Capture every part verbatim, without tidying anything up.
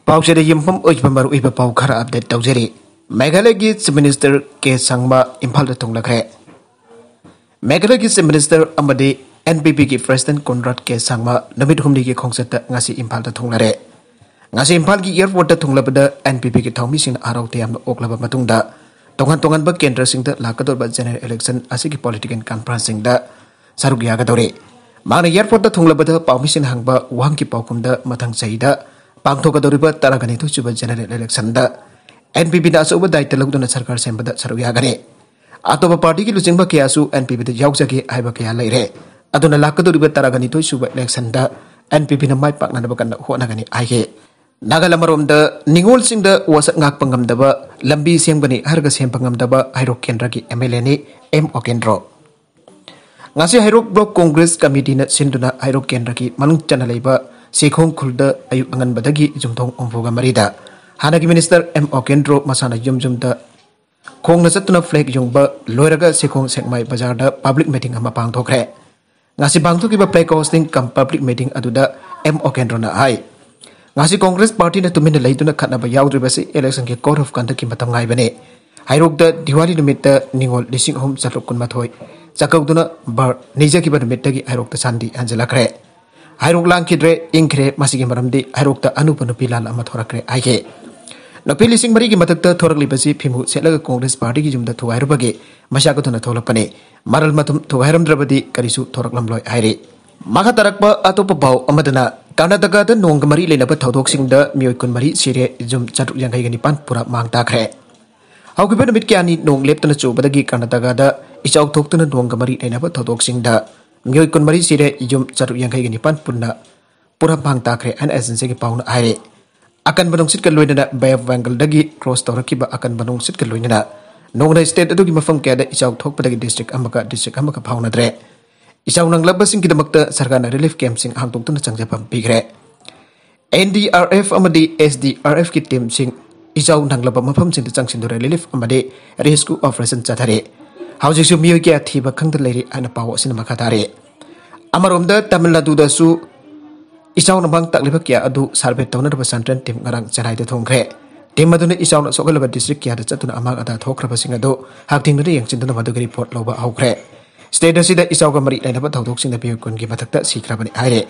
ꯄꯥꯎꯆꯦꯗ ꯌꯨꯝꯐꯝ ꯑꯣꯏꯕ ꯃꯔꯨꯑꯣꯏꯕ ꯄꯥꯎ ꯈꯔ ꯑꯞꯗꯦꯠ ꯇꯧꯖꯔꯤ꯫ ꯃꯦꯘꯥꯂꯌꯒꯤ Chief Minister ꯀꯦ ꯁꯪꯃ ꯏꯝꯐꯥꯜꯗ ꯊꯨꯡꯂꯈ꯭ꯔꯦ꯫ ꯃꯦꯘꯥꯂꯌꯒꯤ Chief Minister ꯑꯃꯗꯤ NPPꯒꯤ President Conrad ꯀꯦ ꯁꯪꯃ ꯅꯨꯃꯤꯠ ꯍꯨꯝꯅꯤꯒꯤ ꯈꯣꯡꯆꯠꯇ ꯉꯁꯤ ꯏꯝꯐꯥꯜꯗ ꯊꯨꯡꯂꯔꯦ꯫ ꯉꯁꯤ ꯏꯝꯐꯥꯜꯒꯤ airportꯇ ꯊꯨꯡꯂꯕꯗ NPPꯒꯤ ꯊꯧꯃꯤꯁꯤꯡꯅ ꯍꯔꯥꯎ ꯇꯌꯥꯝꯅ ꯑꯣꯛꯂꯕ ꯃꯇꯨꯡꯗ ꯇꯣꯉꯥꯟ ꯇꯣꯉꯥꯟꯕ ꯀꯦꯟꯗ꯭ꯔꯁꯤꯡꯗ ꯂꯥꯛꯀꯗꯧꯔꯤꯕ general election ꯑꯁꯤꯒꯤ political conferenceꯁꯤꯡꯗ ꯁꯔꯨꯛ ꯌꯥꯒꯗꯧꯔꯤ꯫ ꯃꯍꯥꯛꯅ airportꯇ ꯊꯨꯡꯂꯕꯗ ꯄꯥꯎꯃꯤꯁꯤꯡꯅ ꯍꯪꯕ ꯋꯥꯍꯪꯒꯤ ꯄꯥꯎꯈꯨꯝꯗ ꯃꯊꯪ ꯆꯍꯤꯗ ꯄꯥꯡꯊꯣꯛꯀꯗꯧꯔꯤꯕ ꯇꯔꯥꯒ ꯅꯤꯊꯣꯏ ꯁꯨꯕ general electionꯗ NPPꯅ ꯑꯆꯧꯕ ꯗꯥꯏꯇ ꯂꯧꯗꯨꯅ ꯁꯔꯀꯥꯔ ꯁꯦꯝꯕꯗ ꯁꯔꯨꯛ ꯌꯥꯒꯅꯤ꯫ ꯑꯇꯣꯞꯄ partyꯒꯤ ꯂꯨꯆꯤꯡꯕ ꯀꯌꯥꯁꯨ NPPꯗ ꯌꯥꯎꯖꯒꯦ ꯍꯥꯏꯕ ꯀꯌꯥ ꯂꯩꯔꯦ꯫ ꯑꯗꯨꯅ ꯂꯥꯛꯀꯗꯧꯔꯤꯕ ꯇꯔꯥꯒ ꯅꯤꯊꯣꯏ ꯁꯨꯕ electionꯗ NPPꯅ ꯃꯥꯏ ꯄꯥꯛꯅꯅꯕ ꯀꯟꯅ ꯍꯣꯠꯅꯒꯅꯤ ꯍꯥꯏꯈꯤ꯫ ꯅꯥꯒꯥꯂꯦꯟ ꯑꯃꯔꯣꯝꯗ ꯅꯤꯉꯣꯜꯁꯤꯡꯗ ꯋꯥꯁꯛ ꯉꯥꯛꯄ ꯉꯝꯗꯕ, ꯂꯝꯕꯤ ꯁꯦꯝꯒꯅꯤ ꯍꯥꯏꯔꯒ ꯁꯦꯝꯕ ꯉꯝꯗꯕ ꯍꯩꯔꯣꯛ ꯀꯦꯟꯗ꯭ꯔꯒꯤ MLAꯅꯤ ꯑꯦꯝ ꯑꯣꯀꯦꯟꯗ꯭ꯔꯣ꯫ ꯉꯁꯤ ꯍꯩꯔꯣꯛ Block Congress Committeeꯅ ꯁꯤꯟꯗꯨꯅ ꯍꯩꯔꯣꯛ ꯀꯦꯟꯗ꯭ꯔꯒꯤ ꯃꯅꯨꯡ ꯆꯟꯅ ꯂꯩꯕ ꯁꯦꯈꯣꯡ ꯈꯨꯜꯗ ꯑꯌꯨꯛ ꯑꯉꯟꯕꯗꯒꯤ ꯌꯨꯝꯊꯣꯡ ꯍꯨꯝꯐꯨꯒ ꯃꯔꯤꯗ ꯍꯥꯟꯅꯒꯤ Minister ꯑꯦꯝ ꯑꯣꯀꯦꯟꯗ꯭ꯔꯣ ꯃꯁꯥꯅ ꯌꯨꯝ ꯌꯨꯝꯗ ꯈꯣꯡꯅ ꯆꯠꯇꯨꯅ flag ꯌꯨꯡꯕ ꯂꯣꯏꯔꯒ ꯁꯦꯈꯣꯡ ꯁꯦꯛꯃꯥꯏ ꯕꯖꯥꯔꯗ public meeting ꯑꯃ ꯄꯥꯡꯊꯣꯛꯈ꯭ꯔꯦ꯫ ꯉꯁꯤ ꯄꯥꯡꯊꯣꯛꯈꯤꯕ flag hosting cum public meeting ꯑꯗꯨꯗ ꯑꯦꯝ ꯑꯣꯀꯦꯟꯗ꯭ꯔꯣꯅ ꯍꯥꯏ, ꯉꯁꯤ Congress partyꯅ ꯇꯨꯃꯤꯟꯅ ꯂꯩꯗꯨꯅ ꯈꯠꯅꯕ ꯌꯥꯎꯗ꯭ꯔꯤꯕꯁꯤ electionꯒꯤ code of conductꯀꯤ ꯃꯇꯝ ꯉꯥꯏꯕꯅꯤ꯫ ꯍꯩꯔꯣꯛꯇ ꯗꯤꯋꯥꯂꯤ ꯅꯨꯃꯤꯠꯇ ꯅꯤꯉꯣꯜ ꯂꯤꯁꯤꯡ ꯑꯍꯨꯝ ꯆꯥꯇ꯭ꯔꯨꯛ ꯀꯨꯟꯃꯥꯊꯣꯏ ꯆꯥꯛꯀꯧꯗꯨꯅ ꯕꯥꯔ ꯅꯤꯖꯈꯤꯕ ꯅꯨꯃꯤꯠꯇꯒꯤ ꯍꯩꯔꯣꯛꯇ ꯁꯥꯟꯇꯤ ꯍꯟꯖꯤꯜꯂꯛꯈ꯭ꯔꯦ꯫ ꯍꯩꯔꯣꯛ ꯂꯥꯡꯈꯤꯗ꯭ꯔꯦ, ꯏꯪꯈ꯭ꯔꯦ꯫ ꯃꯁꯤꯒꯤ ꯃꯔꯝꯗꯤ ꯍꯩꯔꯣꯛꯇ ꯑꯅꯧꯕ ꯅꯨꯄꯤ ꯂꯥꯜ ꯑꯃ ꯊꯣꯔꯛꯈ꯭ꯔꯦ ꯍꯥꯏꯈꯤ꯫ ꯅꯨꯄꯤ ꯂꯤꯁꯤꯡ ꯃꯔꯤꯒꯤ ꯃꯊꯛꯇ ꯊꯣꯔꯛꯂꯤꯕꯁꯤ ꯐꯤꯃꯨ ꯁꯦꯠꯂꯒ Congress partyꯒꯤ ꯌꯨꯝꯗ ꯊꯨꯒꯥꯏꯔꯨꯕꯒꯤ ꯃꯩꯁꯥꯛ ꯑꯗꯨꯅ ꯊꯣꯛꯂꯛꯄꯅꯤ꯫ ꯃꯔꯜ ꯃꯊꯨꯝ ꯊꯨꯒꯥꯏꯔꯝꯗ꯭ꯔꯕꯗꯤ ꯀꯔꯤꯁꯨ ꯊꯣꯔꯛꯂꯝꯂꯣꯏ ꯍꯥꯏꯔꯤ꯫ ꯃꯈꯥ ꯇꯥꯔꯛꯄ ꯑꯇꯣꯞꯄ ꯄꯥꯎ ꯑꯃꯗꯅ, ꯀꯔꯅꯥꯇꯀꯥꯗ ꯅꯣꯡꯒ ꯃꯔꯤ ꯂꯩꯅꯕ ꯊꯧꯗꯣꯛꯁꯤꯡꯗ ꯃꯤꯑꯣꯏ ꯀꯨꯟꯃꯔꯤ ꯁꯤꯔꯦ, ꯌꯨꯝ ꯆꯥꯇ꯭ꯔꯨꯛ ꯌꯥꯡꯈꯩꯒ ꯅꯤꯄꯥꯟ ꯄꯨꯔꯥ ꯃꯥꯡ ꯇꯥꯛꯈ꯭ꯔꯦ꯫ ꯍꯧꯈꯤꯕ ꯅꯨꯃꯤꯠ ꯀꯌꯥꯅꯤ ꯅꯣꯡ ꯂꯦꯞꯇꯅ ꯆꯨꯕꯗꯒꯤ ꯀꯔꯅꯥꯇꯀꯥꯗ ꯏꯆꯥꯎ ꯊꯣꯛꯇꯨꯅ ꯅꯣꯡꯒ ꯃꯔꯤ ꯂꯩꯅꯕ ꯊꯧꯗꯣꯛꯁꯤꯡꯗ ꯃꯤꯑꯣꯏ ꯀꯨꯟꯃꯔꯤ ꯁꯤꯔꯦ, ꯌꯨꯝ ꯆꯥꯇ꯭ꯔꯨꯛ ꯌꯥꯡꯈꯩꯒ ꯅꯤꯄꯥꯟ ꯄꯨꯟꯅ ꯄꯨꯔꯥ ꯃꯥꯡ ꯇꯥꯛꯈ꯭ꯔꯦ ꯍꯥꯏꯅ agencyꯒꯤ ꯄꯥꯎꯅ ꯍꯥꯏꯔꯤ꯫ ꯑꯀꯟꯕ ꯅꯨꯡꯁꯤꯠꯀ ꯂꯣꯏꯅꯅ Bay of Bengalꯗꯒꯤ cross ꯇꯧꯔꯛꯈꯤꯕ ꯑꯀꯟꯕ ꯅꯨꯡꯁꯤꯠꯀ ꯂꯣꯏꯅꯅ ꯅꯣꯡꯅ state ꯑꯗꯨꯒꯤ ꯃꯐꯝ ꯀꯌꯥꯗ ꯏꯆꯥꯎ ꯊꯣꯛꯄꯗꯒꯤ district ꯑꯃꯒ district ꯑꯃꯒ ꯐꯥꯎꯅꯗ꯭ꯔꯦ꯫ ꯏꯆꯥꯎ ꯅꯪꯂꯛꯄꯁꯤꯡꯒꯤꯗꯃꯛꯇ ꯁꯔꯀꯥꯔꯅ relief campꯁꯤꯡ ꯍꯥꯡꯗꯣꯛꯇꯨꯅ ꯆꯪꯖꯐꯝ ꯄꯤꯈ꯭ꯔꯦ꯫ NDRF ꯑꯃꯗꯤ SDRFꯀꯤ teamꯁꯤꯡ ꯏꯆꯥꯎ ꯅꯪꯂꯕ ꯃꯐꯝꯁꯤꯡꯗ ꯆꯪꯁꯤꯟꯗꯨꯅ relief ꯑꯃꯗꯤ rescue operation ꯆꯠꯊꯔꯤ꯫ ꯍꯧꯖꯤꯛꯁꯨ ꯃꯤꯑꯣꯏ ꯀꯌꯥ ꯊꯤꯕ ꯈꯪꯗ ꯂꯩꯔꯤ ꯍꯥꯏꯅ ꯄꯥꯎ ꯑꯁꯤꯅ ꯃꯈꯥ ꯇꯥꯔꯤ꯫ ꯑꯃꯔꯣꯝꯗ ꯇꯥꯃꯤꯜ ꯅꯥꯗꯨꯗꯁꯨ ꯏꯆꯥꯎꯅ ꯃꯥꯡ ꯇꯥꯛꯂꯤꯕ ꯀꯌꯥ ꯑꯗꯨ ꯁꯔꯚꯦ ꯇꯧꯅꯅꯕ ꯁꯦꯟꯇ꯭ꯔꯦꯜ ꯇꯤꯝ ꯉꯔꯥꯡ ꯆꯦꯟꯅꯥꯏꯗ ꯊꯨꯡꯈ꯭ꯔꯦ꯫ ꯇꯤꯝ ꯑꯗꯨꯅ ꯏꯆꯥꯎꯅ ꯁꯣꯛꯍꯜꯂꯕ ꯗꯤꯁꯇ꯭ꯔꯤꯛ ꯀꯌꯥꯗ ꯆꯠꯇꯨꯅ ꯑꯃꯥꯡ ꯑꯇꯥ ꯊꯣꯛꯈ꯭ꯔꯕꯁꯤꯡ ꯑꯗꯨ ꯍꯛꯊꯦꯡꯅꯅ ꯌꯦꯡꯁꯤꯟꯗꯨꯅ ꯃꯗꯨꯒꯤ ꯔꯤꯄꯣꯔꯠ ꯂꯧꯕ ꯍꯧꯈ꯭ꯔꯦ꯫ ꯁ꯭ꯇꯦꯠ ꯑꯁꯤꯗ ꯏꯆꯥꯎꯒ ꯃꯔꯤ ꯂꯩꯅꯕ ꯊꯧꯗꯣꯛꯁꯤꯡꯗ ꯃꯤꯑꯣꯏ ꯀꯨꯟꯒꯤ ꯃꯊꯛꯇ ꯁꯤꯈ꯭ꯔꯕꯅꯤ ꯍꯥꯏꯔꯦ꯫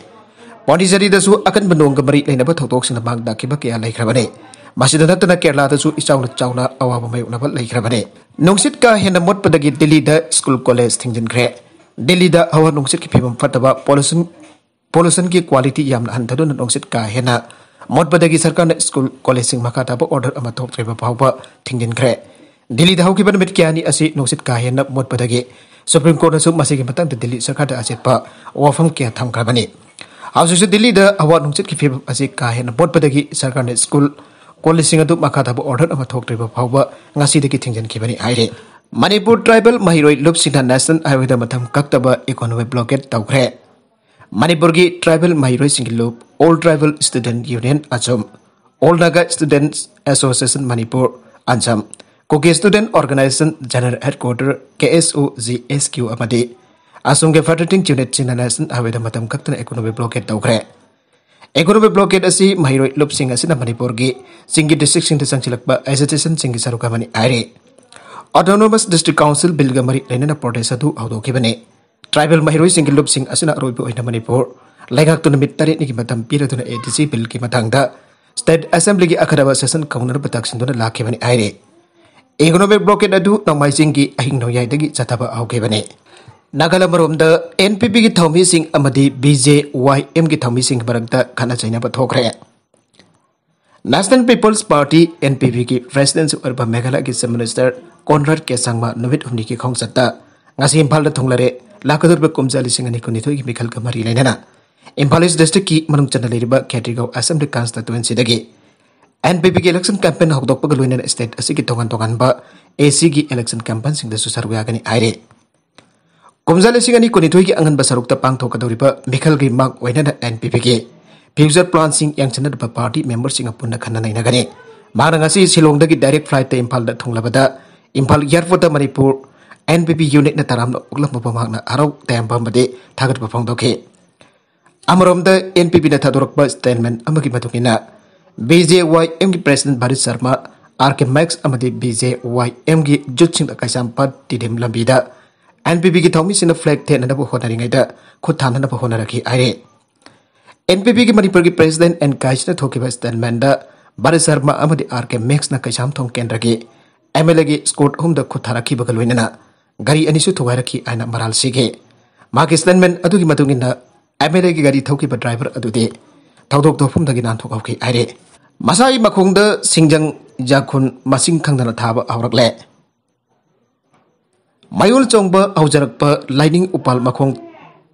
ꯄꯣꯟꯗꯤꯆꯦꯔꯤꯗꯁꯨ ꯑꯀꯟꯕ ꯅꯣꯡꯒ ꯃꯔꯤ ꯂꯩꯅꯕ ꯊꯧꯗꯣꯛꯁꯤꯡꯗ ꯃꯥꯡ ꯇꯥꯛꯈꯤꯕ ꯀꯌꯥ ꯂꯩꯈ꯭ꯔꯕꯅꯤ꯫ ꯃꯁꯤꯗ ꯅꯠꯇꯅ ꯀꯦꯔꯂꯥꯗꯁꯨ ꯏꯆꯥꯎꯅ ꯆꯥꯎꯅ ꯑꯋꯥꯕ ꯃꯥꯌꯣꯛꯅꯕ ꯂꯩꯈ꯭ꯔꯕꯅꯤ꯫ ꯅꯨꯡꯁꯤꯠ ꯀꯥ ꯍꯦꯟꯅ ꯃꯣꯠꯄꯗꯒꯤ ꯗꯤꯜꯂꯤꯗ ꯁ꯭ꯀꯨꯜ ꯀꯣꯂꯦꯖ ꯊꯤꯡꯖꯤꯟꯈ꯭ꯔꯦ꯫ ꯗꯤꯜꯂꯤꯗ ꯍꯋꯥ ꯅꯨꯡꯁꯤꯠꯀꯤ ꯐꯤꯕꯝ ꯐꯠꯇꯕ, ꯄꯣꯂꯨꯁꯟ ꯄꯣꯂꯨꯁꯟꯒꯤ ꯀ꯭ꯋꯥꯂꯤꯇꯤ ꯌꯥꯝꯅ ꯍꯟꯊꯗꯨꯅ ꯅꯨꯡꯁꯤꯠ ꯀꯥ ꯍꯦꯟꯅ ꯃꯣꯠꯄꯗꯒꯤ ꯁꯔꯀꯥꯔꯅ ꯁ꯭ꯀꯨꯜ ꯀꯣꯂꯦꯖꯁꯤꯡ ꯃꯈꯥ ꯇꯥꯕ ꯑꯣꯔꯗꯔ ꯑꯃ ꯊꯣꯛꯇ꯭ꯔꯤꯕ ꯐꯥꯎꯕ ꯊꯤꯡꯖꯤꯟꯈ꯭ꯔꯦ꯫ ꯗꯤꯜꯂꯤꯗ ꯍꯧꯈꯤꯕ ꯅꯨꯃꯤꯠ ꯀꯌꯥꯅꯤ ꯑꯁꯤ ꯅꯨꯡꯁꯤꯠ ꯀꯥ ꯍꯦꯟꯅ ꯃꯣꯠꯄꯗꯒꯤ ꯁꯨꯄ꯭ꯔꯤꯝ ꯀꯣꯔꯠꯅꯁꯨ ꯃꯁꯤꯒꯤ ꯃꯇꯥꯡꯗ ꯗꯤꯜꯂꯤ ꯁꯔꯀꯥꯔꯗ ꯑꯆꯦꯠꯄ ꯋꯥꯐꯝ ꯀꯌꯥ ꯊꯝꯈ꯭ꯔꯕꯅꯤ꯫ ꯍꯧꯖꯤꯛꯁꯨ ꯗꯤꯜꯂꯤꯗ ꯍꯋꯥ ꯅꯨꯡꯁꯤꯠꯀꯤ ꯐꯤꯕꯝ ꯑꯁꯤ ꯀꯥ ꯍꯦꯟꯅ ꯃꯣꯠꯄꯗꯒꯤ ꯁꯔꯀꯥꯔꯅ ꯁ꯭ꯀꯨꯜ ꯀꯣꯂꯦꯖꯁꯤꯡ ꯑꯗꯨ ꯃꯈꯥ ꯇꯥꯕ ꯑꯣꯔꯗꯔ ꯑꯃ ꯊꯣꯛꯇ꯭ꯔꯤꯕ ꯐꯥꯎꯕ ꯉꯁꯤꯗꯒꯤ ꯊꯤꯡꯖꯤꯟꯈꯤꯕꯅꯤ ꯍꯥꯏꯔꯤ꯫ ꯃꯅꯤꯄꯨꯔ ꯇ꯭ꯔꯥꯏꯕꯦꯜ ꯃꯍꯩꯔꯣꯏ ꯂꯨꯞꯁꯤꯡꯅ ꯅꯦꯁꯅꯦꯜ ꯍꯥꯏꯋꯦꯗ ꯃꯇꯝ ꯀꯛꯇꯕ ꯏꯀꯣꯅꯣꯃꯤꯛ ꯕ꯭ꯂꯣꯀꯦꯠ ꯇꯧꯈ꯭ꯔꯦ꯫ ꯃꯅꯤꯄꯨꯔꯒꯤ ꯇ꯭ꯔꯥꯏꯕꯦꯜ ꯃꯍꯩꯔꯣꯏꯁꯤꯡꯒꯤ ꯂꯨꯞ All Tribal Student Union, ꯑꯆꯝ, All Naga Students Association Manipur, ꯑꯟꯁꯝ, Kuki Student Organisation General Headquarter, K S O G S Q, ꯑꯃꯗꯤ ꯑꯁꯣꯝꯒꯤ ꯐꯦꯗꯔꯦꯇꯤꯡ ꯌꯨꯅꯤꯠꯁꯤꯡꯅ ꯅꯦꯁꯅꯦꯜ ꯍꯥꯏꯋꯦꯗ ꯃꯇꯝ ꯀꯛꯇꯅ ꯏꯀꯣꯅꯣꯃꯤꯛ ꯕ꯭ꯂꯣꯀꯦꯠ ꯇꯧꯈ꯭ꯔꯦ꯫ ꯏꯀꯣꯅꯣꯃꯤꯛ ꯕ꯭ꯂꯣꯀꯦꯠ ꯑꯁꯤ ꯃꯍꯩꯔꯣꯏ ꯂꯨꯞꯁꯤꯡ ꯑꯁꯤꯅ ꯃꯅꯤꯄꯨꯔꯒꯤ ꯆꯤꯡꯒꯤ ꯗꯤꯁꯇ꯭ꯔꯤꯛꯁꯤꯡꯗ ꯆꯪꯁꯤꯜꯂꯛꯄ ꯑꯦꯖꯤꯇꯦꯁꯟꯁꯤꯡꯒꯤ ꯁꯔꯨꯛ ꯑꯃꯅꯤ ꯍꯥꯏꯔꯤ꯫ ꯑꯣꯇꯣꯅꯣꯃꯁ ꯗꯤꯁꯇ꯭ꯔꯤꯛ ꯀꯥꯎꯟꯁꯤꯜ ꯕꯤꯜꯒ ꯃꯔꯤ ꯂꯩꯅꯅ ꯄ꯭ꯔꯣꯇꯦꯁ ꯑꯗꯨ ꯍꯧꯗꯣꯛꯈꯤꯕꯅꯤ꯫ ꯇ꯭ꯔꯥꯏꯕꯦꯜ ꯃꯍꯩꯔꯣꯏꯁꯤꯡꯒꯤ ꯂꯨꯞꯁꯤꯡ ꯑꯁꯤꯅ ꯑꯔꯣꯏꯕ ꯑꯣꯏꯅ ꯃꯅꯤꯄꯨꯔ ꯂꯩꯉꯥꯛꯇꯨ ꯅꯨꯃꯤꯠ ꯇꯔꯦꯠꯅꯤꯒꯤ ꯃꯇꯝ ꯄꯤꯔꯗꯨꯅ ꯑꯦ ꯗꯤ ꯁꯤ ꯕꯤꯜꯒꯤ ꯃꯇꯥꯡꯗ ꯁ꯭ꯇꯦꯠ ꯑꯦꯁꯦꯝꯕ꯭ꯂꯤꯒꯤ ꯑꯈꯟꯅꯕ ꯁꯦꯁꯟ ꯀꯧꯅꯅꯕ ꯇꯛꯁꯤꯟꯗꯨꯅ ꯂꯥꯛꯈꯤꯕꯅꯤ ꯍꯥꯏꯔꯤ꯫ ꯏꯀꯣꯅꯣꯃꯤꯛ ꯕ꯭ꯂꯣꯀꯦꯠ ꯑꯗꯨ ꯅꯣꯡꯃꯥꯏꯖꯤꯡꯒꯤ ꯑꯍꯤꯡ ꯅꯣꯡꯌꯥꯏꯗꯒꯤ ꯆꯠꯊꯕ ꯍꯧꯈꯤꯕꯅꯤ꯫ ꯅꯥꯒꯥꯂꯦꯟ ꯃꯔꯣꯝꯗ ꯑꯦꯟ ꯄꯤ ꯄꯤꯒꯤ ꯊꯧꯃꯤꯁꯤꯡ ꯑꯃꯗꯤ ꯕꯤ ꯖꯦ ꯋꯥꯏ ꯑꯦꯝꯒꯤ ꯊꯧꯃꯤꯁꯤꯡꯒꯤ ꯃꯔꯛꯇ ꯈꯠꯅ ꯆꯩꯅꯕ ꯊꯣꯛꯈ꯭ꯔꯦ꯫ National People's Party, N P Pꯒꯤ ꯄ꯭ꯔꯦꯁꯤꯗꯦꯟꯁꯨ ꯑꯣꯏꯔꯤꯕ ꯃꯦꯘꯥꯂꯌꯒꯤ ꯆꯤꯐ ꯃꯤꯅꯤꯁꯇꯔ ꯀꯣꯟꯔꯥꯗ ꯀꯦ ꯁꯪꯃ ꯅꯨꯃꯤꯠ ꯍꯨꯝꯅꯤꯒꯤ ꯈꯣꯡꯆꯠꯇ ꯉꯁꯤ ꯏꯝꯐꯥꯜꯗ ꯊꯨꯡꯂꯔꯦ꯫ ꯂꯥꯛꯀꯗꯧꯔꯤꯕ ꯀꯨꯝꯖꯥ ꯂꯤꯁꯤꯡ ꯑꯅꯤ ꯀꯨꯟꯅꯤꯊꯣꯏꯒꯤ ꯃꯤꯈꯜꯒ ꯃꯔꯤ ꯂꯩꯅꯅ ꯏꯝꯐꯥꯜ ꯏꯁ ꯗꯤꯁꯇ꯭ꯔꯤꯛꯀꯤ ꯃꯅꯨꯡ ꯆꯟꯅ ꯂꯩꯔꯤꯕ ꯈꯦꯇ꯭ꯔꯤꯒꯥꯎ ꯑꯦꯁꯦꯝꯕ꯭ꯂꯤ ꯀꯟꯁꯇꯤꯇ꯭ꯋꯦꯟꯁꯤꯗꯒꯤ ꯑꯦꯟ ꯄꯤ ꯄꯤꯒꯤ ꯏꯂꯦꯛꯁꯟ ꯀꯦꯝꯄꯦꯟ ꯍꯧꯗꯣꯛꯄꯒ ꯂꯣꯏꯅꯅ ꯁ꯭ꯇꯦꯠ ꯑꯁꯤꯒꯤ ꯇꯣꯉꯥꯟ ꯇꯣꯉꯥꯟꯕ ꯑꯦ ꯁꯤꯒꯤ ꯏꯂꯦꯛꯁꯟ ꯀꯦꯝꯄꯦꯟꯁꯤꯡꯗꯁꯨ ꯁꯔꯨꯛ ꯌꯥꯒꯅꯤ ꯍꯥꯏꯔꯤ꯫ ꯀꯨꯝꯖꯥ ꯂꯤꯁꯤꯡ ꯑꯅꯤ ꯀꯨꯟꯅꯤꯊꯣꯏꯒꯤ ꯑꯉꯟꯕ ꯁꯔꯨꯛꯇ ꯄꯥꯡꯊꯣꯛꯀꯗꯧꯔꯤꯕ ꯃꯤꯈꯜꯒꯤ ꯃꯥꯡ ꯑꯣꯏꯅꯅ ꯑꯦꯟ ꯄꯤ ꯄꯤꯒꯤ ꯐ꯭ꯌꯨꯆꯔ ꯄ꯭ꯂꯥꯟꯁꯤꯡ ꯌꯦꯡꯁꯤꯟꯅꯕ ꯄꯥꯔꯇꯤ ꯃꯦꯝꯕꯔꯁꯤꯡꯒ ꯄꯨꯟꯅ ꯈꯟꯅ ꯅꯩꯅꯒꯅꯤ꯫ ꯃꯍꯥꯛꯅ ꯉꯁꯤ ꯁꯤꯂꯣꯡꯗꯒꯤ ꯗꯥꯏꯔꯦꯛ ꯐ꯭ꯂꯥꯏꯠꯇ ꯏꯝꯐꯥꯜꯗ ꯊꯨꯡꯂꯕꯗ ꯏꯝꯐꯥꯜ ꯑꯦꯌꯥꯔꯄꯣꯔꯠꯇ ꯃꯅꯤꯄꯨꯔ ꯑꯦꯟ ꯄꯤ ꯄꯤ ꯌꯨꯅꯤꯠꯅ ꯇꯔꯥꯝꯅ ꯑꯣꯛꯂꯝꯕꯕꯨ ꯃꯍꯥꯛꯅ ꯍꯔꯥꯎ ꯇꯌꯥꯝꯕ ꯑꯃꯗꯤ ꯊꯥꯒꯠꯄ ꯐꯣꯡꯗꯣꯛꯈꯤ꯫ ꯑꯃꯔꯣꯝꯗ, ꯑꯦꯟ ꯄꯤ ꯄꯤꯅ ꯊꯥꯗꯣꯔꯛꯄ ꯁ꯭ꯇꯦꯠꯃꯦꯟ ꯑꯃꯒꯤ ꯃꯇꯨꯡ ꯏꯟꯅ, ꯕꯤ ꯖꯦ ꯋꯥꯏ ꯑꯦꯝꯒꯤ ꯄ꯭ꯔꯦꯁꯤꯗꯦꯟ ꯚꯥꯔꯤꯠ ꯁꯔꯃ, ꯑꯥꯔ ꯀꯦ ꯃꯦꯛꯁ ꯑꯃꯗꯤ ꯕꯤ ꯖꯦ ꯋꯥꯏ ꯑꯦꯝꯒꯤ ꯌꯨꯠꯁꯤꯡꯗ ꯀꯩꯁꯥꯝꯄꯥꯠ ꯇꯤꯗꯤꯝ ꯂꯝꯕꯤꯗ ꯑꯦꯟ ꯄꯤ ꯄꯤꯒꯤ ꯊꯧꯃꯤꯁꯤꯡꯅ ꯐ꯭ꯂꯦꯒ ꯊꯦꯠꯅꯅꯕ ꯍꯣꯠꯅꯔꯤꯉꯩꯗ ꯈꯨꯠ ꯊꯥꯅꯅꯕ ꯍꯣꯠꯅꯔꯛꯈꯤ ꯍꯥꯏꯔꯤ꯫ ꯑꯦꯟ ꯄꯤ ꯄꯤꯒꯤ ꯃꯅꯤꯄꯨꯔꯒꯤ ꯄ꯭ꯔꯦꯁꯤꯗꯦꯟ ꯑꯦꯟ ꯀꯥꯏꯁꯤꯅ ꯊꯣꯛꯈꯤꯕ ꯁ꯭ꯇꯦꯠꯃꯦꯟꯗ, ꯚꯥꯔꯠ ꯁꯔꯃ ꯑꯃꯗꯤ ꯑꯥꯔ ꯀꯦ ꯃꯦꯛꯁꯅ ꯀꯩꯁꯥꯝꯊꯣꯡ ꯀꯦꯟꯗ꯭ꯔꯒꯤ ꯑꯦꯝ ꯑꯦꯜ ꯑꯦꯒꯤ ꯁ꯭ꯀꯣꯔꯠ ꯑꯍꯨꯝꯗ ꯈꯨꯠ ꯊꯥꯔꯛꯈꯤꯕꯒ ꯂꯣꯏꯅꯅ ꯒꯥꯔꯤ ꯑꯅꯤꯁꯨ ꯊꯨꯒꯥꯏꯔꯛꯈꯤ ꯍꯥꯏꯅ ꯃꯔꯥꯜ ꯁꯤꯈꯤ꯫ ꯃꯍꯥꯛꯀꯤ ꯁ꯭ꯇꯦꯠꯃꯦꯟ ꯑꯗꯨꯒꯤ ꯃꯇꯨꯡ ꯏꯟꯅ, ꯑꯦꯝ ꯑꯦꯜ ꯑꯦꯒꯤ ꯒꯥꯔꯤ ꯊꯧꯈꯤꯕ ꯗ꯭ꯔꯥꯏꯚꯔ ꯑꯗꯨꯗꯤ ꯊꯧꯗꯣꯛ ꯊꯣꯛꯐꯝꯗꯒꯤ ꯅꯥꯟꯊꯣꯛꯍꯧꯈꯤ ꯍꯥꯏꯔꯤ꯫ ꯃꯁꯥꯒꯤ ꯃꯈꯣꯡꯗ ꯁꯤꯡꯖꯪ ꯌꯥꯈꯨꯟ ꯃꯁꯤꯡ ꯈꯪꯗꯅ ꯊꯥꯕ ꯍꯧꯔꯛꯂꯦ꯫ ꯃꯌꯣꯜ ꯆꯣꯡꯕ ꯍꯧꯖꯔꯛꯄ ꯂꯥꯏꯅꯤꯡ ꯎꯄꯥꯜ ꯃꯈꯣꯡ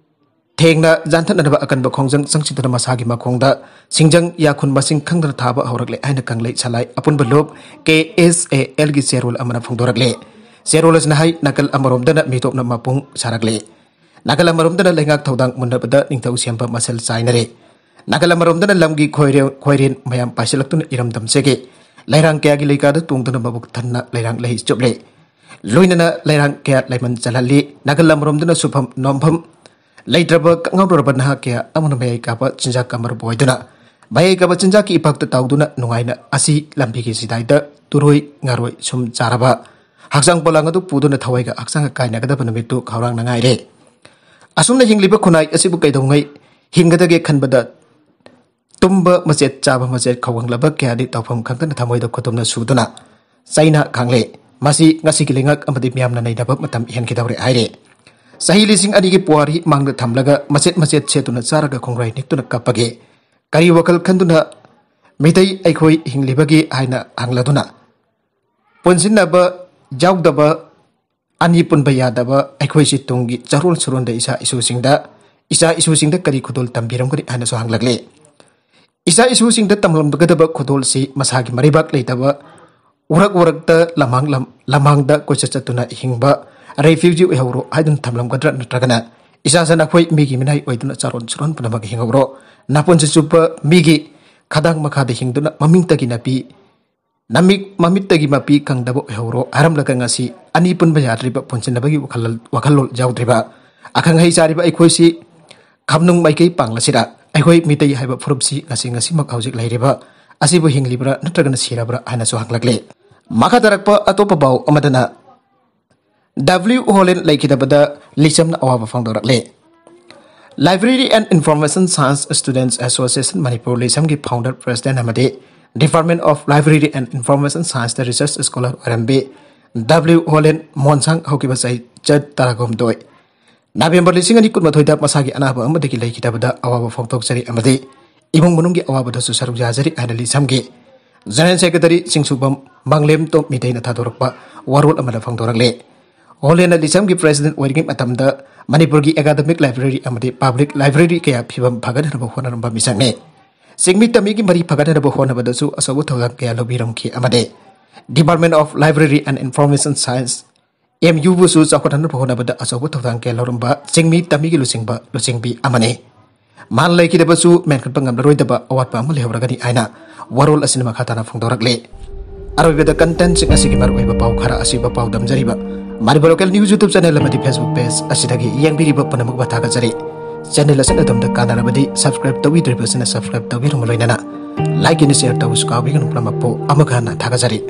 ꯊꯦꯡꯅ ꯌꯥꯟꯊꯠꯅꯅꯕ ꯑꯀꯟꯕ ꯈꯣꯡꯖꯪ ꯆꯪꯁꯤꯟꯗꯨꯅ ꯃꯁꯥꯒꯤ ꯃꯈꯣꯡꯗ ꯁꯤꯡꯖꯪ ꯌꯥꯈꯨꯟ ꯃꯁꯤꯡ ꯈꯪꯗꯅ ꯊꯥꯕ ꯍꯧꯔꯛꯂꯦ ꯍꯥꯏꯅ ꯀꯪꯂꯩ ꯁꯂꯥꯏ ꯑꯄꯨꯟꯕ ꯂꯨꯞ, ꯀꯦ ꯑꯦꯁ ꯑꯦ ꯑꯦꯜꯒꯤ ꯆꯦꯔꯣꯜ ꯑꯃꯅ ꯐꯣꯡꯗꯣꯔꯛꯂꯦ꯫ ꯆꯦꯔꯣꯜ ꯑꯁꯤꯅ ꯍꯥꯏ, ꯅꯥꯀꯜ ꯑꯃꯔꯣꯝꯗꯅ ꯃꯤꯇꯣꯞꯅ ꯃꯄꯨꯡ ꯁꯥꯔꯛꯂꯦ꯫ ꯅꯥꯀꯜ ꯑꯃꯔꯣꯝꯗꯅ ꯂꯩꯉꯥꯛ ꯊꯧꯗꯥꯡ ꯃꯨꯟꯅꯕꯗ ꯅꯤꯡꯊꯧ ꯁꯦꯝꯕ ꯃꯁꯦꯜ ꯆꯥꯏꯅꯔꯦ꯫ ꯅꯥꯀꯜ ꯑꯃꯔꯣꯝꯗꯅ ꯂꯝꯒꯤ ꯈꯣꯏꯔꯦ-, ꯈꯣꯏꯔꯦꯟ ꯃꯌꯥꯝ ꯄꯥꯏꯁꯤꯜꯂꯛꯇꯨꯅ ꯏꯔꯝꯗꯝ ꯆꯦꯛꯒꯦ꯫ ꯂꯩꯔꯥꯡ ꯀꯌꯥꯒꯤ ꯂꯩꯀꯥꯗ ꯇꯣꯡꯗꯨꯅ ꯃꯕꯨꯛ ꯊꯟꯅ ꯂꯩꯔꯥꯡ ꯂꯩ ꯆꯨꯞꯂꯦ꯫ ꯂꯣꯏꯅꯅ ꯂꯩꯔꯥꯡ ꯀꯌꯥ ꯂꯩꯃꯟ ꯆꯜꯍꯜꯂꯤ꯫ ꯅꯥꯀꯜ ꯑꯃꯔꯣꯝꯗꯅ ꯁꯨꯐꯝ ꯅꯣꯝꯐꯝ ꯂꯩꯇ꯭ꯔꯕ ꯀꯪꯉꯥꯎꯔꯕ ꯅꯍꯥ ꯀꯌꯥ ꯑꯃꯅ ꯃꯌꯥꯏ ꯀꯥꯕ ꯆꯤꯟꯖꯥꯛꯀ ꯃꯔꯨꯞ ꯑꯣꯏꯗꯨꯅ, ꯃꯌꯥꯏ ꯀꯥꯕ ꯆꯤꯟꯖꯥꯛꯀꯤ ꯏꯄꯥꯛꯇ ꯇꯥꯎꯗꯨꯅ ꯅꯨꯡꯉꯥꯏꯅ ꯑꯁꯤ ꯂꯝꯕꯤꯒꯤ ꯆꯤꯗꯥꯏꯗ ꯇꯨꯔꯣꯏ ꯉꯥꯔꯣꯏ ꯁꯨꯝ ꯆꯥꯔꯕ ꯍꯛꯆꯥꯡ ꯄꯣꯂꯥꯡ ꯑꯗꯨ ꯄꯨꯗꯨꯅ ꯊꯋꯥꯏꯒ ꯍꯛꯆꯥꯡꯒ ꯀꯥꯏꯅꯒꯗꯕ ꯅꯨꯃꯤꯠꯇꯨ ꯈꯧꯔꯥꯡꯅ ꯉꯥꯏꯔꯦ꯫ ꯑꯁꯨꯝꯅ ꯍꯤꯡꯂꯤꯕ ꯈꯨꯟꯅꯥꯏ ꯑꯁꯤꯕꯨ ꯀꯩꯗꯧꯉꯩ ꯍꯤꯡꯒꯗꯒꯦ ꯈꯟꯕꯗ ꯇꯨꯝꯕ ꯃꯆꯦꯠ, ꯆꯥꯕ ꯃꯆꯦꯠ, ꯈꯧꯒꯪꯂꯕ ꯀꯌꯥꯗꯤ ꯇꯧꯐꯝ ꯈꯪꯗꯅ ꯊꯃꯣꯏꯗ ꯈꯨꯗꯨꯝꯅ ꯁꯨꯗꯨꯅ ꯆꯩꯅ ꯈꯥꯡꯂꯦ꯫ ꯃꯁꯤ ꯉꯁꯤꯒꯤ ꯂꯩꯉꯥꯛ ꯑꯃꯗꯤ ꯃꯤꯌꯥꯝꯅ ꯅꯩꯅꯕ ꯃꯇꯝ ꯍꯦꯟꯈꯤꯗꯧꯔꯦ ꯍꯥꯏꯔꯦ꯫ ꯆꯍꯤ ꯂꯤꯁꯤꯡ ꯑꯅꯤꯒꯤ ꯄꯨꯋꯥꯔꯤ ꯃꯥꯡꯗ ꯊꯝꯂꯒ ꯃꯆꯦꯠ ꯃꯆꯦꯠ ꯁꯦꯠꯇꯨꯅ ꯆꯥꯔꯒ ꯈꯣꯡꯒ꯭ꯔꯥꯏ ꯅꯤꯛꯇꯨꯅ ꯀꯞꯄꯒꯦ꯫ ꯀꯔꯤ ꯋꯥꯈꯜ ꯈꯟꯗꯨꯅ ꯃꯤꯇꯩ ꯑꯩꯈꯣꯏ ꯍꯤꯡꯂꯤꯕꯒꯦ ꯍꯥꯏꯅ ꯍꯪꯂꯗꯨꯅ, ꯄꯨꯟꯁꯤꯟꯅꯕ ꯌꯥꯎꯗꯕ, ꯑꯅꯤ ꯄꯨꯟꯕ ꯌꯥꯗꯕ ꯑꯩꯈꯣꯏꯁꯤ ꯇꯨꯡꯒꯤ ꯆꯔꯣꯟ ꯁꯨꯔꯣꯟꯗ ꯏꯆꯥ ꯏꯁꯨꯁꯤꯡꯗ, ꯏꯆꯥ ꯏꯁꯨꯁꯤꯡꯗ ꯀꯔꯤ ꯈꯨꯗꯣꯜ ꯇꯝꯕꯤꯔꯝꯒꯅꯤ ꯍꯥꯏꯅꯁꯨ ꯍꯪꯂꯛꯂꯤ꯫ ꯏꯆꯥ ꯏꯁꯨꯁꯤꯡꯗ ꯇꯝꯂꯝꯒꯗꯕ ꯈꯨꯗꯣꯜꯁꯤ ꯃꯁꯥꯒꯤ ꯃꯔꯩꯕꯥꯛ ꯂꯩꯇꯕ, ꯎꯔꯛ ꯎꯔꯛꯇ ꯂꯃꯥꯡ ꯂꯝ-, ꯂꯃꯥꯡꯗ ꯀꯣꯏꯆꯠ ꯆꯠꯇꯨꯅ ꯍꯤꯡꯕ ꯔꯦꯐ꯭ꯌꯨꯖꯤ ꯑꯣꯏꯍꯧꯔꯣ ꯍꯥꯏꯗꯨꯅ ꯊꯝꯂꯝꯒꯗ꯭ꯔꯥ? ꯅꯠꯇ꯭ꯔꯒꯅ ꯏꯆꯥꯁꯤꯅ ꯑꯩꯈꯣꯏ ꯃꯤꯒꯤ ꯃꯤꯅꯥꯏ ꯑꯣꯏꯗꯨꯅ ꯆꯥꯔꯣꯟ ꯁꯨꯔꯣꯟ ꯄꯨꯝꯅꯃꯛ ꯍꯤꯡꯍꯧꯔꯣ, ꯅꯄꯨꯟꯁꯤ ꯆꯨꯞꯄ ꯃꯤꯒꯤ ꯈꯗꯥꯡ ꯃꯈꯥꯗ ꯍꯤꯡꯗꯨꯅ ꯃꯃꯤꯡꯇꯒꯤ ꯅꯥꯄꯤ, ꯅꯃꯤꯠ, ꯃꯃꯤꯠꯇꯒꯤ ꯃꯄꯤ ꯀꯪꯗꯕ ꯑꯣꯏꯍꯧꯔꯣ ꯍꯥꯏꯔꯝꯂꯒ ꯉꯁꯤ ꯑꯅꯤ ꯄꯨꯟꯕ ꯌꯥꯗ꯭ꯔꯤꯕ, ꯄꯨꯟꯁꯤꯟꯅꯕꯒꯤ ꯋꯥꯈꯜ-, ꯋꯥꯈꯜꯂꯣꯟ ꯌꯥꯎꯗ꯭ꯔꯤꯕ, ꯑꯈꯪ ꯑꯍꯩ ꯆꯥꯔꯤꯕ ꯑꯩꯈꯣꯏꯁꯤ ꯈꯝꯅꯨꯡ ꯃꯥꯏꯀꯩ ꯄꯥꯡꯂꯁꯤꯔ? ꯑꯩꯈꯣꯏ ꯃꯤꯇꯩ ꯍꯥꯏꯕ ꯐꯨꯔꯨꯞꯁꯤ ꯉꯁꯤ ꯉꯁꯤꯃꯛ ꯍꯧꯖꯤꯛ ꯂꯩꯔꯤꯕ ꯑꯁꯤꯕꯨ ꯍꯤꯡꯂꯤꯕ꯭ꯔꯥ ꯅꯠꯇ꯭ꯔꯒꯅ ꯁꯤꯔꯕ꯭ꯔꯥ ꯍꯥꯏꯅꯁꯨ ꯍꯪꯂꯛꯂꯦ꯫ ꯃꯈꯥ ꯇꯥꯔꯛꯄ ꯑꯇꯣꯞꯄ ꯄꯥꯎ ꯑꯃꯗꯅ, ꯗꯕ꯭ꯂꯤꯎ ꯍꯣꯂꯦꯟ ꯂꯩꯈꯤꯗꯕꯗ ꯂꯤꯆꯝꯅ ꯑꯋꯥꯕ ꯐꯣꯡꯗꯣꯔꯛꯂꯦ꯫ Library and Information Science Students Association ꯃꯅꯤꯄꯨꯔ ꯂꯤꯆꯝꯒꯤ founder president ꯑꯃꯗꯤ Department of Library and Information Scienceꯇ research scholar ꯑꯣꯏꯔꯝꯕꯤ ꯗꯕ꯭ꯂꯤꯎ ꯍꯣꯂꯦꯟ ꯃꯣꯟꯁꯥꯡ ꯍꯧꯈꯤꯕ ꯆꯍꯤ ꯇꯔꯥꯍꯨꯝꯗꯣꯏ ꯅꯕꯦꯝꯕꯔ ꯂꯤꯁꯤꯡ ꯑꯅꯤ ꯀꯨꯟꯃꯥꯊꯣꯏꯗ ꯃꯁꯥꯒꯤ ꯑꯅꯥꯕ ꯑꯃꯗꯒꯤ ꯂꯩꯈꯤꯗꯕꯗ ꯑꯋꯥꯕ ꯐꯣꯡꯗꯣꯛꯆꯔꯤ ꯑꯃꯗꯤ ꯏꯃꯨꯡ ꯃꯅꯨꯡꯒꯤ ꯑꯋꯥꯕꯗꯁꯨ ꯁꯔꯨꯛ ꯌꯥꯖꯔꯤ ꯍꯥꯏꯅ ꯂꯤꯆꯝꯒꯤ General Secretary ꯆꯤꯡꯁꯨꯕꯝ ꯃꯪꯂꯦꯝꯇꯣꯝ ꯃꯤꯇꯩꯅ ꯊꯥꯗꯣꯔꯛꯄ ꯋꯥꯔꯣꯜ ꯑꯃꯗ ꯐꯣꯡꯗꯣꯔꯛꯂꯦ꯫ ꯍꯣꯂꯦꯟꯅ ꯂꯤꯆꯝꯒꯤ president ꯑꯣꯏꯔꯤꯉꯩ ꯃꯇꯝꯗ ꯃꯅꯤꯄꯨꯔꯒꯤ academic library ꯑꯃꯗꯤ public library ꯀꯌꯥ ꯐꯤꯕꯝ ꯐꯒꯠꯅꯅꯕ ꯍꯣꯠꯅꯔꯝꯕ ꯃꯤꯁꯛꯅꯤ꯫ ꯆꯤꯡꯃꯤ ꯇꯝꯃꯤꯒꯤ ꯃꯔꯤ ꯐꯒꯠꯅꯅꯕ ꯍꯣꯠꯅꯕꯗꯁꯨ ꯑꯆꯧꯕ ꯊꯧꯗꯥꯡ ꯀꯌꯥ ꯂꯧꯕꯤꯔꯝꯈꯤ ꯑꯃꯗꯤ Department of Library and Information Science, M ꯌꯨꯕꯨꯁꯨ ꯆꯥꯎꯈꯠꯍꯟꯅꯕ ꯍꯣꯠꯅꯕꯗ ꯑꯆꯧꯕ ꯊꯧꯗꯥꯡ ꯀꯌꯥ ꯂꯧꯔꯝꯕ ꯆꯤꯡꯃꯤ ꯇꯝꯃꯤꯒꯤ ꯂꯨꯆꯤꯡꯕ ꯂꯨꯆꯤꯡꯕꯤ ꯑꯃꯅꯤ꯫ ꯃꯍꯥꯛ ꯂꯩꯈꯤꯗꯕꯁꯨ ꯃꯦꯟꯈꯠꯄ ꯉꯝꯂꯔꯣꯏꯗꯕ ꯑꯋꯥꯠꯄ ꯑꯃ ꯂꯩꯍꯧꯔꯒꯅꯤ ꯍꯥꯏꯅ ꯋꯥꯔꯣꯜ ꯑꯁꯤꯅ ꯃꯈꯥ ꯇꯥꯅ ꯐꯣꯡꯗꯣꯔꯛꯂꯤ꯫ ꯑꯔꯣꯏꯕꯗ contentꯁꯤꯡ ꯑꯁꯤꯒꯤ ꯃꯔꯨꯑꯣꯏꯕ ꯄꯥꯎ ꯈꯔ ꯑꯁꯤꯕ ꯄꯥꯎ ꯗꯝꯖꯔꯤꯕ Manipur local news YouTube channel ꯑꯃꯗꯤ Facebook page ꯑꯁꯤꯗꯒꯤ ꯌꯦꯡꯕꯤꯔꯤꯕ ꯄꯨꯝꯅꯃꯛꯄꯨ ꯊꯥꯒꯠꯆꯔꯤ꯫ Channel ꯑꯁꯤꯅ ꯑꯗꯣꯝꯗ ꯀꯥꯟꯅꯔꯕꯗꯤ subscribe ꯇꯧꯕꯤꯗ꯭ꯔꯤꯕꯁꯤꯅ subscribe ꯇꯧꯕꯤꯔꯝꯕ ꯂꯣꯏꯅꯅ like ꯑꯃ share ꯇꯧꯕꯁꯨ ꯀꯥꯎꯕꯤꯒꯅꯨ꯫ ꯄꯨꯝꯅꯃꯛꯄꯨ ꯑꯃꯨꯛ ꯍꯟꯅ ꯊꯥꯒꯠꯆꯔꯤ꯫